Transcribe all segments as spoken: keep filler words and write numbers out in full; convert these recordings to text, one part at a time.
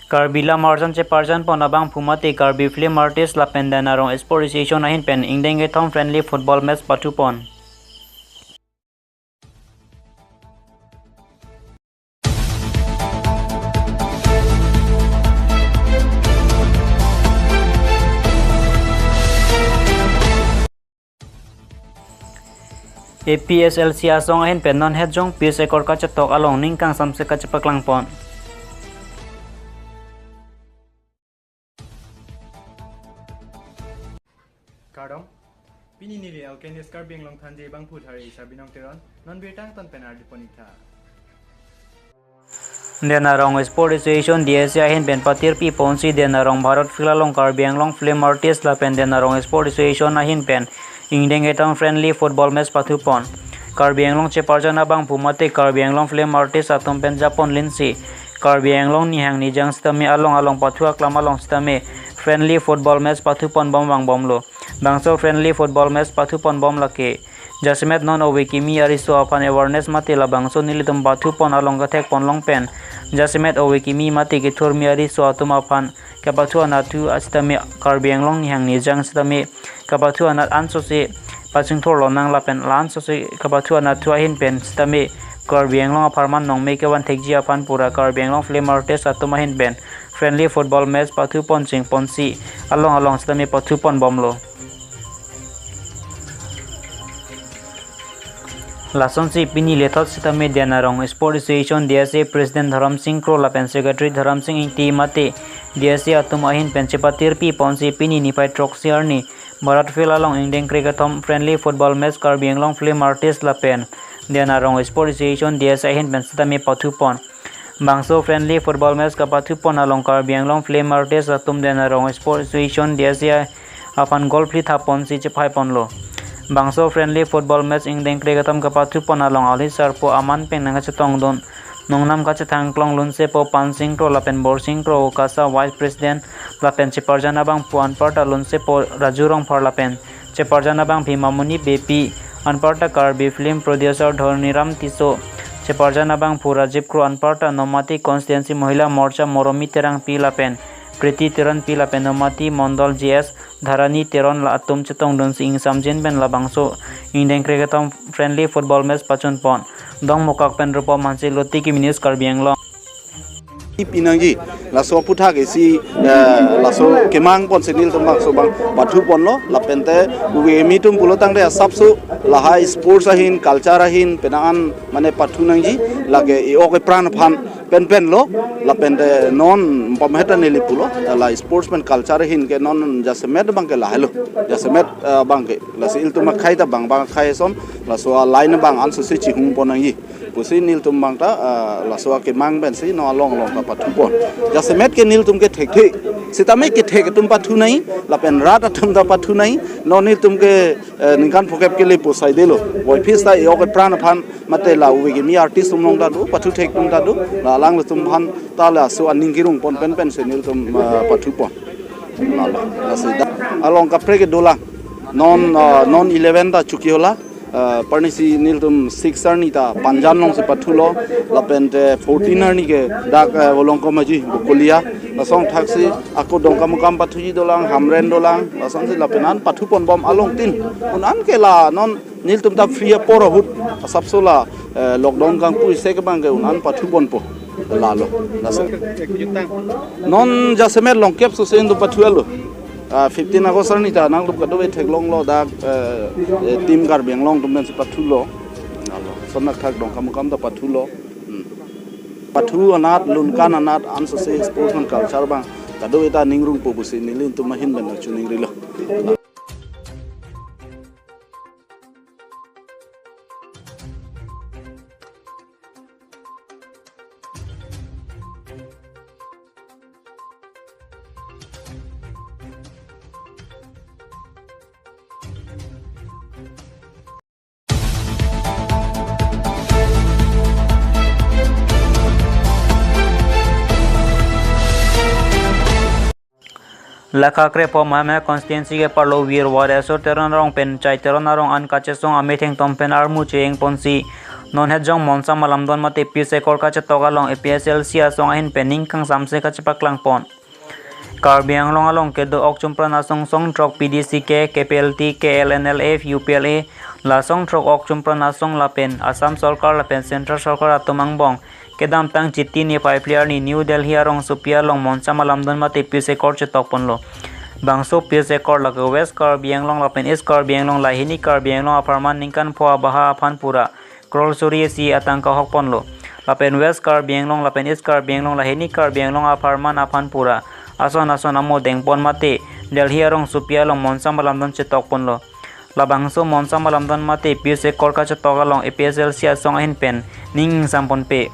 Karbi Lammarjan cheparjan pon abangphu mate Karbi Film Artist lapen Den Arong Sport Association ahin pen ingdeng kethom friendly football match pathupon. A P S L C asong ahin pen non het jong peace accord kachetok along ning kangsamse kachepaklang pon. Kardom. Pini neli Alkenist Karbi Anglong Thanji abangphu thari Sabinong Teron, non birta angton pen ardi pon-ik tha. Den Arong Sport Association D S A ahin pen patirpi ponsi Den Arong Bharat Field along Karbi Anglong Film Artist lapen Den Arong Sport Association ahin pen ingdeng kethom friendly football match pathupon. Karbi Anglong cheparjan abangphu mate Karbi Anglong Film Artist atum pen japon linsi Karbi Anglong nihang nijang sitame along along pathu aklam along sitame friendly football match pathupon bom vangbomlo. Bangso friendly football match pathupon bom lake jasemet non ove kimi ariso aphan awareness mate labangso nelitum pathupon along kethekpon long pen jasemet ove kimi mate kethurmi ariso atum aphan kapathu anathu sitame Karbi Anglong nihang nijang sitame kapathu anat ansose pachingthur lonang lapen la ansose kapathu anathu ahin pen sitame Karbi Anglong apharman nongme kevan thekji aphan pura Karbi Anglong Film Artist atum ahin pen friendly football match pathupon chingponsi along along sitame pathupon bomlo. Lasonsi pini lethot sitame Den Arong Sport Association D S A President Dharam Singh Kro lapen Secretary Dharam Singh Ingti mate D S A atum ahin pen chepatirpi ponsi pini niphai throksi arni Bharat Field along ingdeng krekethom friendly football match Karbi Anglong Film Artist lapen Den Arong Sport Association D S A ahin pen sitame pathupon. Bangso friendly football match kapathupon along Karbi Anglong Film Artist atum Den Arong Sport Association D S A aphan goal phli thapponsi chephaiponlo. Bangso friendly football match ingdeng krekethom kapathupon along alhi sarpo aman pen nangkachetongdun nongnam kachethang klong lunsepo Pansing Kro lapen Borsing Kro Ukasa Vice President lapen cheparjan abangphu anparta lunsepo Raju Rongphar lapen cheparjan abangpi Mamuni Beypi, anparta Karbi Film Producer Dhoniram Tisso, cheparjan abangphu Rajiv Kro, anparta Nomati Constituency Mohila Morcha Moromi Terangpi lapen Priti Teronpi lapen Nomati Mondol G S Dharani Teron la atum chetongdunsi ingsamjin pen labangso ingdeng krekethom friendly football match pachunpon. Dongmukak pen Rupom Hanse, Loti Kimi News, Karbi Anglong. Pinangji, laso aputhak isi, eh, laso kemang ponsi nelitum bangso bang pathuponlo, lapente ove kimi atum pulotangte asapso lahai sports ahin, culture ahin penang an mane pathu nangji, lake e-ok epran aphan penpenlo, lapente non pamheta neli pulo, la sports pen culture ahin ke non jasemet abangke lahelo, jasemet, eh, abangke, lasi ilitum akhei ta bang bang akhei ason, laso a-line abang ansose chihungpon nangji pusi nelitum bangta, ah, laso akemang pensi non along along ta pathupon. Jasemet ke nelitum ke thekthe. Sitame kethek atum pathu nangji, lapen rat atum ta pathu nangji. Non nelitum ke, eh, ningkan phokep kele pu saidelo. Voiphit ta e-ok epran aphan mate la ove kimi artist atum along ta do, pathu thek atum ta do. La alanglitum aphan ta laso aning kirung pon pen pensi nelitum, ah, pathupon. Lalo, lasi dak along kaprek ke dolang. Non, ah, non eleven ta Chokihola. Ah, parnisi nelitum six arni ta Panjan alongsi pathulo, lapente fourteen arni ke dak, eh, Volongkom Aji Bokolia, lasongthaksi ako Dongkamukam pathuji dolang, Hamren dolang, lasonsi lapen an pathuponbom along tin. Un an ke la non nelitum ta free apor ahut asapso la, eh, lockdown kangpu isi ke abangke un an pathuponpo. Lalo. Laso. Non jasemet longkep sose nelitum pathulo. Ah, fifteen August arni ta nangtum kadokave theklonglo dak, eh, eh, Team Karbi Anglong atum pensi pathulo. Lalo. Sonakthak Dongkamukam ta pathulo. Hmm. Pathu anat, lunkan anat, ansose sports pen culture abang kadokave ta ningrungpo pusi nelitum ahin pen chiningrilo. Lakha krepho Mahama constituency ke parlo Veer Wadasur Teron arong pen Chai Teron arong an kachesong ametheng atum pen armu che-eng ponsi Non het jong Monsam Alamdon mate Peace Accord kachetok along A P H L C asong ahin pen ning kangsamse kachepaklang pon. Karbi Anglong along kedo ok chumpran asong song throk P D C K, K P L T, K L N L F, U P L A, la song throk ok chumpran asong lapen Assam Sorkar lapen Central Sorkar atum angbong kedamtang Chiti niphai phli arni New Delhi arongsopi along Monsam Alamdon mate Peace Accord chetok ponlo. Bangso Peace Accord lake West Karbi Anglong lapen East Karbi Anglong lahini Karbi Anglong apharman ningkan pho abaha aphan pura crore suri isi atangka hok ponlo. Lapen West Karbi Anglong lapen East Karbi Anglong lahini Karbi Anglong apharman aphan pura ason ason amo dengpon mate Delhi arongsopi along Monsam Alamdon chetok ponlo. Labangso Monsam Alamdon mate Peace Accord kachetok along A P H L C asong ahin pen ning ingsam ponpe.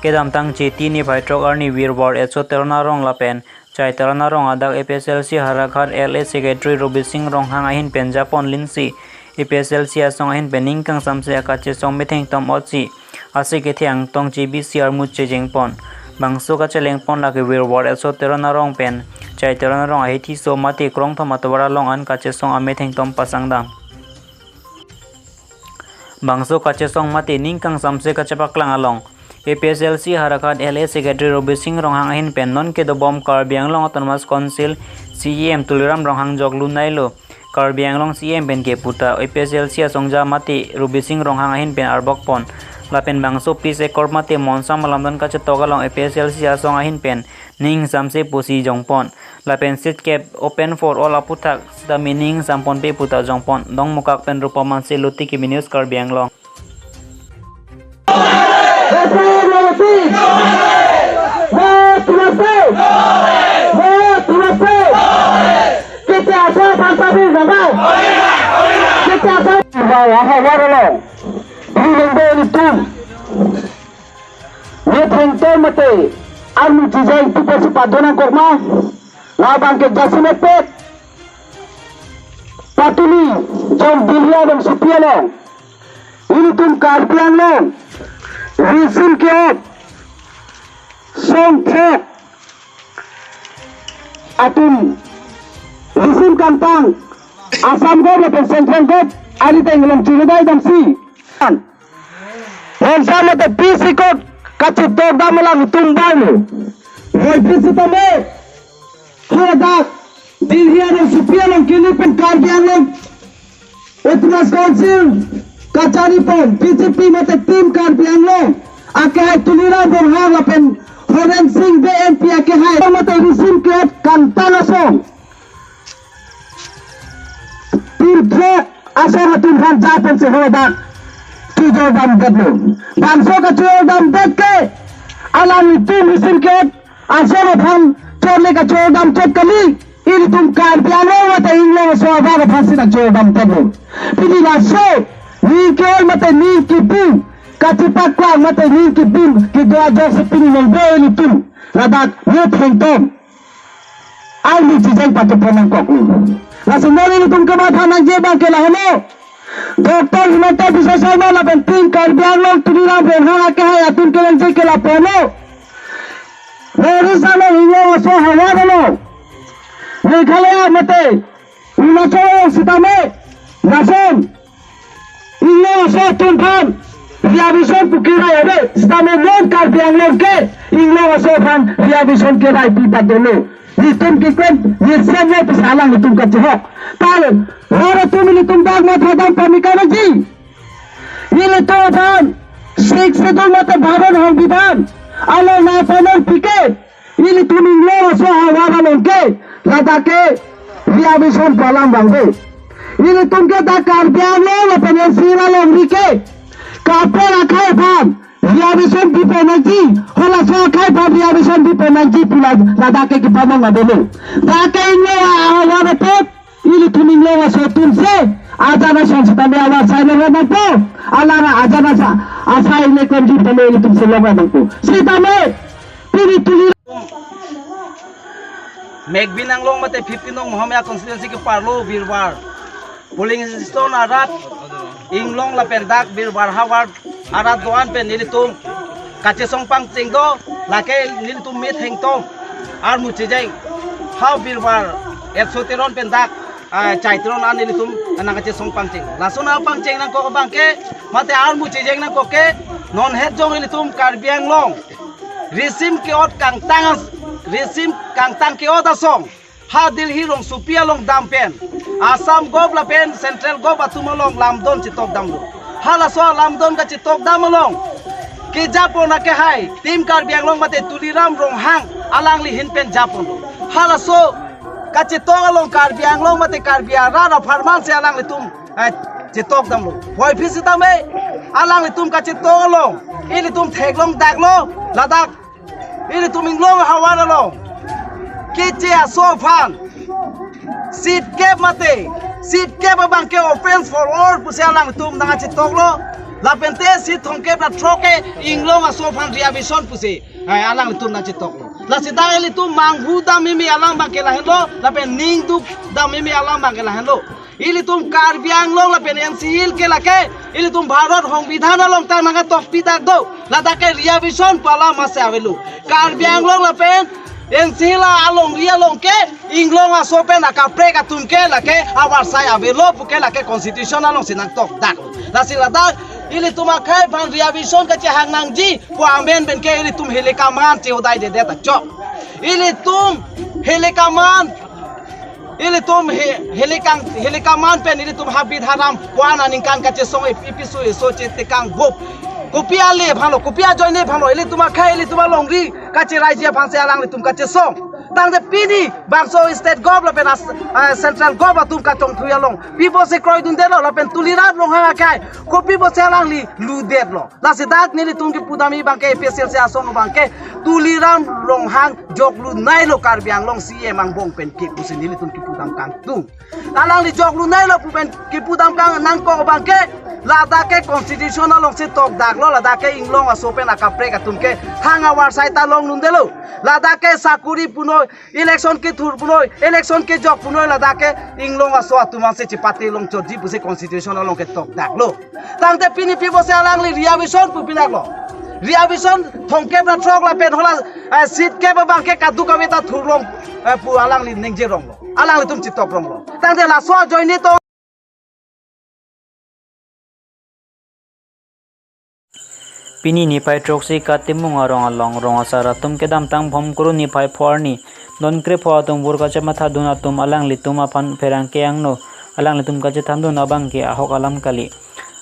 Kedamtang Chiti niphai throk arni Birbar Etso Teron arong lapen Chai Teron arong adak A P H L C Howraghat L A Secretary Rubi Singh Ronghang ahin pen japon linsi A P H L C asong ahin pen ning kangsamse akachesong metheng tom otsi ase kethe angtong J B C armu chejeng pon. Bangso kacheleng pon lake Birbar Etso Teron arong pen Chai Teron arong ahithi-so mate krongthom atovar along an kachesong ametheng tom pasang dam. Bangso kachesong mate ning kangsamse kachepaklang along A P H L C Howraghat L A Secretary Rubi Singh Ronghang ahin pen non kedobom Karbi Anglong Autonomous Council C E M Tuliram Ronghang joklu nailo. Karbi Anglong C E M pen ke puta A P H L C asongja mate Rubi Singh Ronghang ahin pen arbok pon. Lapen bangso Peace Accord mate Monsam Alamdon kachetok along A P H L C asong ahin pen ning kangsamse pusi jong pon. Lapen seat kept open for all aputhak sitame ning ingsam ponpe puta jong pon. Dongmukak pen Rupam Hanse, Luti Kimi News, Karbi Anglong. Metheng tom mate armu chejeng pupo si padonang kokma, labang ke jasemet pet patuli jong Delhi arongsopi along ilitum Karbi Anglong risim ke-ot song throk atum risim kangtang Assam Government lapen Central Government ari teng along chirudai damsi Monsam mate Peace Accord kachetok dam alam itum bang lo. Hoi pisi tame hadak Delhi arongsopi along kili pen Karbi Anglong Autonomous Council kachari pon B J P mate Team Karbi Anglong akehai Tuliram Ronghang lapen Horen Singh Bey M P akehai mate risim ke-ot kangtang asong Team throk asong atum aphan japon si hadak chojor damdetlo. Bangso kachojor damdet ke alanglitum risim ke-ot asong aphan chorle kachojor damchot kali. Ilitum Karbi Anglong mate Inglong aso abang aphan si kachojor damdetlo. Pini laso ning ke-oi mate ning kipu kachepaklang mate ning kipu kedo ajoksi pini nongboi ilitum ladak metheng tom armu chejeng patu ponang koklo. Laso non ilitum kematha nangji abang ke lahenlo. Doctor Himanta Biswa Sarma lapen Team Karbi Anglong Tuliram Ronghang akehai atum kenangji ke lapu lo. North East along Inglong aso havar along Meghalaya mate Arunachal along sitame lason Inglong aso atum aphan reservation pu kirai ave, sitame non Karbi Anglong ke Inglong aso aphan reservation kirai pi padolo. Itum kikrem, yesen lo pisa alanglitum kachehok. Tal, hor atum ilitum dak matha dam pamika nangji. Ilitum aphan Sixth Schedule mate Bhaban Sangbidhan along nangpanong pike. Ilitum Inglong aso havar along ke ladak ke reservation pu alam vangve. Ilitum ke dak Karbi Anglong lapen N C alongri ke kaprek akhei aphan reservation pipo nangji, halaso akhei aphan reservation pipo nangji pu la ladak ke kipanong avelo. Dak ke Inglong ahavar apot ilitum Inglong aso atum si ajat ason sitame avarsai longle nangpo, alang ajat asa asai le konji tame ilitum si longle nangpo. Sitame pini tuli Megbin Anglong mate fifteen nong Mahamaya constituency ke-arlo Birbar polling station arat Inglong lapen dak Birbar havar arat do-an pen nelitum kachesong pangcheng do, lake nelitum metheng tom armu chejeng ha Birbar Etso Teron pen dak, ah, Chai Teron an nelitum nangkachesong pangcheng. Lason nangpangcheng nangkok abang ke Mate armu chejeng nangkok ke, non het jong ilitum Karbi Anglong risim ke-ot kangtang as-, risim kangtang ke-ot asong ha Delhi rongsopi along dam pen Assam Govt lapen Central Govt atum along lamdon chetok damlo. Halaso lamdon kachetok dam along kejapon akehai Team Karbi Anglong mate Tuliram Ronghang alangli ahin pen japonlo. Halaso kachetok along Karbi Anglong mate Karbi arat apharman si alanglitum, eh, chetok damlo. Puvoiphit sitame alanglitum kachetok along ilitum theklong daklo, ladak ilitum Inglong ahavar along keche aso aphan seat kep mate, seat kep abang ke offence for all pusi alanglitum nangchetoklo. Lapen te seat thomkep ra throk ke Inglong aso aphan reservation pusi, eh, alanglitum nangchetoklo. Lasi dak ilitum manghu dam meme alam abang ke lahenlo, lapen ning duk dam meme alam abang ke lahenlo. Ilitum Karbi Anglong lapen N C Hills ke lake ilitum Bharat Songbidhan along ta nangkatokpi dak do. Ladak ke reservation pu alam masi avelo. Karbi Anglong lapen N C Hills alongri along ke Inglong aso pen akaprek atum ke lake avarsai avelo pu ke lake constitution alongsi nangtok dak. Lasi ladak ilitum akhei aphan reservation kachehang nangji pu amen pen ke ilitum helikaman chehodai dedet achok. Ilitum helikaman, ilitum he-, helikang, helikaman pen ilitum habit haram pu-an aningkan kachesong ip-, ipisu iso chetekang gup. Kopi ale aphanlo, kopi ajoine aphanlo, ilitum akhei, ilitum alongri kacheraiji aphansi alanglitum kachesong. Tangte pini bangso State Govt lapen as-, eh, Central Govt atum kachongthui along pi pusi kroidundetlo lapen Tuliram Ronghang akhei kopi pusi alangli ludetlo. Lasi dak nelitum kepudam abang ke A P H L C asong abang ke Tuliram Ronghang joklu nailo Karbi Anglong C E M angbong pen ke pusi nelitum kepudam kangtung. Alangli joklu nailo pu pen kepudam kang nangkok abang ke ladak ke constitution alongsi tokdaklo, ladak ke Inglong aso pen akaprek atum ke thang avarsai ta longdundelo. Ladak ke sakuri punoi, election kethur punoi, election kejok punoi, ladak ke Inglong aso atum ansi chepate longchotji pusi constitution along ke tokdaklo. Tangte pini pi pusi alangli reservation pu pinaklo. Reservation thomkep ra throk lapen hala, eh, seat kep abang ke kaduk kave ta thurlong, eh, pu alangli ningje ronglo. Alanglitum chetok ronglo. Tangte laso ajoine tong Pini niphai throksi Katimung arong along rong asar atum kedamtang Bhomkuru niphai pho arni don krepho atum vur kachematha dun atum alanglitum aphan pherangke angno alanglitum kachethan dun abang ke ahok alam kali.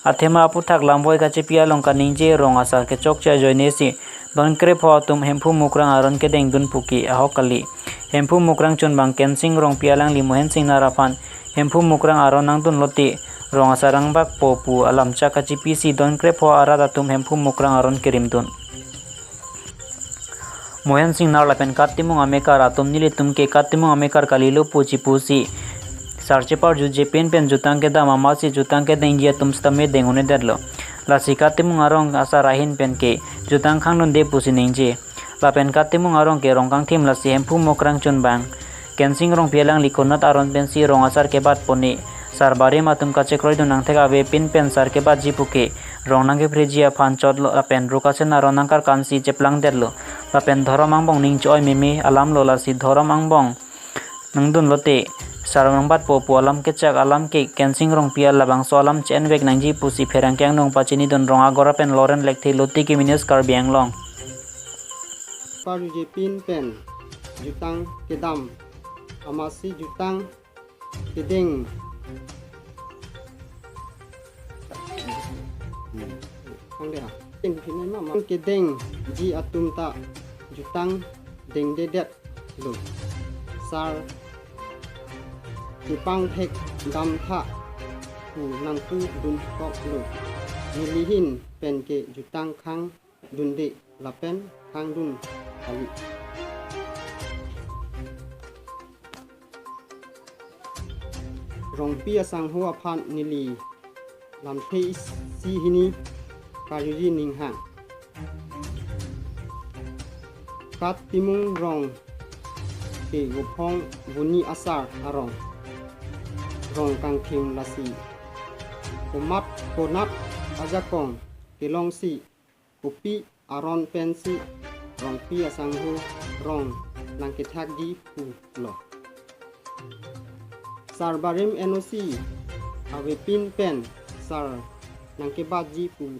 Athema aputhak lamvoi kachepi along kaningje rong asar kechokche ajoine si don krepho atum Hemphu Mukrang aron kedeng dun puke ahok kali. Hemphu Mukrang chunbang Kensing Rongpi alangli Mohen Singnar aphan Hemphu Mukrang aron nangdun lote rong asar angbakpo pu alam chak kachepi si don krepho arat atum Hemphu Mukrang aron kerim dun. Mohen Singnar lapen Katimung amekar atum nelitum ke Katimung amekar kalilo pu chepusi sar cheparjuje pinpen jutang kedam amatsi jutang kedengji atum sitame deng un-edetlo. Lasi Katimung arong asar ahin pen ke jutang khangdunde pusi ningje. Lapen Katimung arong ke rong kangthim lasi Hemphu Mukrang chunbang Kensing Rongpi alangli konat aron pensi rong asar kebatpone. Sar barim atum kachekroidun angthek avepin pen sar kebatji puke rong nangkephreji aphan chotlo lapen ru kasen aron nangkarkansi cheplangdetlo. Lapen dhorom angbong ning cho-oi meme alamlo lasi dhorom angbong nangdun lote sar nangbatpo pu alam kechak alam ke Kensing Rongpi labangso alam che-envek nangji pusi pherangke angno pachinidun. Rong agor pen Loren Lekthe, Lotiki News, Karbi Anglong. Paruje pinpen jutang kedam amatsi jutang kedeng kedengji atum ta jutang dengdedetlo. Sar chepangthek damtha pu nangpudun koklo. Neli ahin pen ke jutang khangdunde lapen khangdun kali. Rongpi asangho aphan neli lamthe isi hini karjuji ninghang. Katimung rong ke Vophong Voni asar arong, rong kangthim lasi komat konat ajakong kelongsi kopi aron pensi Rongpi asangho rong nangkethakji pulo. Sar barim N O C avepin pen sar nangkebatji pu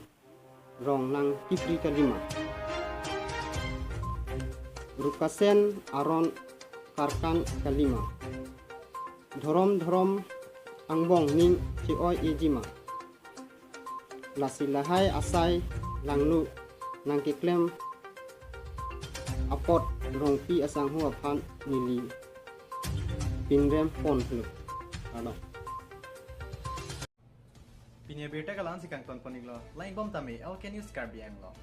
rong nangkipri kalima. Rukasen aron karkan kalima. Dhorom dhorom angbong ning che-oi-ejima. Lasi lahai asai langno nangkeklem apot Rongpi asangho aphan neli pinrem ponlo. Ano. Pini abirta ke la-ansi kangton pon-iklo. Langdun tame, L K News Karbi Anglong.